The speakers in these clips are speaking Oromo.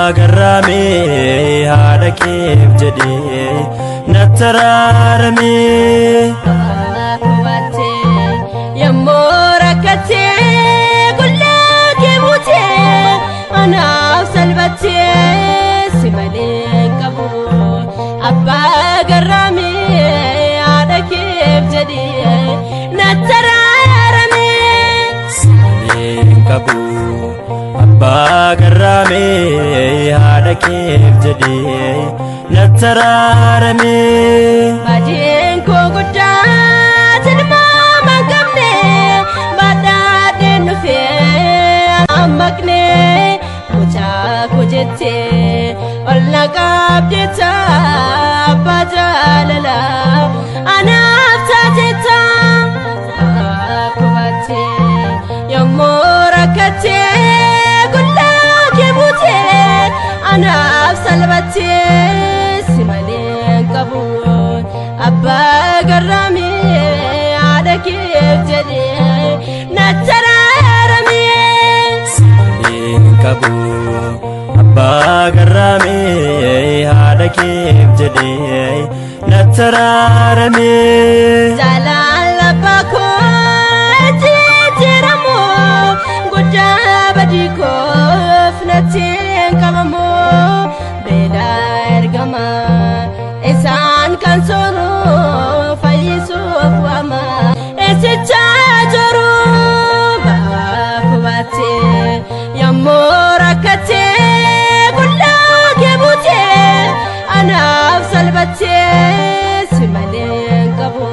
Abbaa garraamee haadha keef jedhee natti araaramee. Kubattee yommuu rakkattee qullaa kee buutee anaaf salphattee si malee hin qabu. Abbaa garraamee haadha keef jedhee natti araaramee. Si malee hin qabu. Abbaa garraamee haadha keef jedhee natti araaramee. Baadiin koo guddaa tilmaama hin qabne badhaadheen dhufee ammaqne mucaa koo jettee ol na qabdeetta abbaa jaalala anaaf taateetta. Kubattee yommuu rakkattee qullaa kee buutee anaaf salphattee si malee hin qabu. Abbaa garraamee haadha keef jedhee natti araaramee. Si malee hin qabu. Abbaa garraamee haadha keef jedhee natti araaramee. Jaalala abbaa koo jijjiiramu guddaa badii koof natti hin qabamu. Beela ergama isaan kan sooru fayyisuuf waama eessichaa jiru. Kubattee yommuu rakkattee qullaa kee buutee anaaf salphattee si malee hin qabu.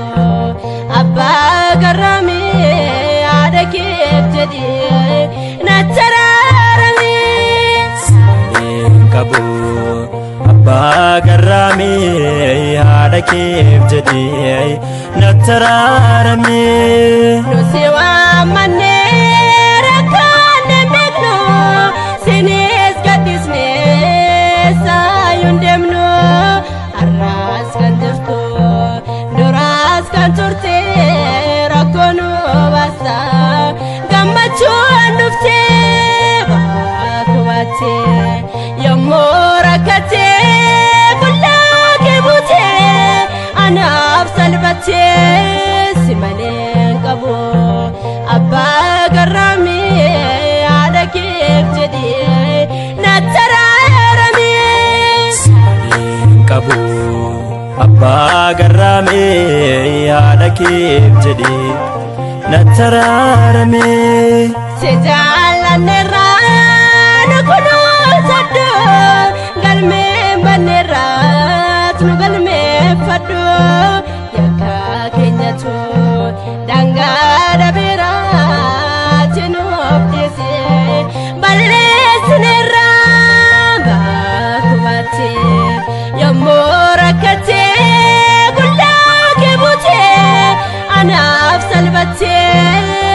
Abbaa garraamee haadha keef jedhee natti araaramee. Si malee hin qabu. Abbaa garraamee haadha keef jedhee natti araaramee. Nusi waamannee rakkanne beeknu sinis gaddisnee saayuun deemnu har'aas kan jirtu duraas kan turte rakkoo nu baasta gammachuun dhufte. Kubattee yommuu rakkattee qullaa kee buutee anaaf salphattee si malee hin qabu. Abbaa garraamee haadha keef jedhee natti araaramee. Si malee hin qabu. Abbaa garraamee haadha keef jedhee natti araaramee. Si jaallanneerra nu kunuunsadhu galmeen banneerraat nu galmeeffadhu yakka keenyatu daangaa dhabeeraati nuuf dhiise balleessineerra. Kubattee yommuu rakkattee qullaa kee buutee anaaf salphattee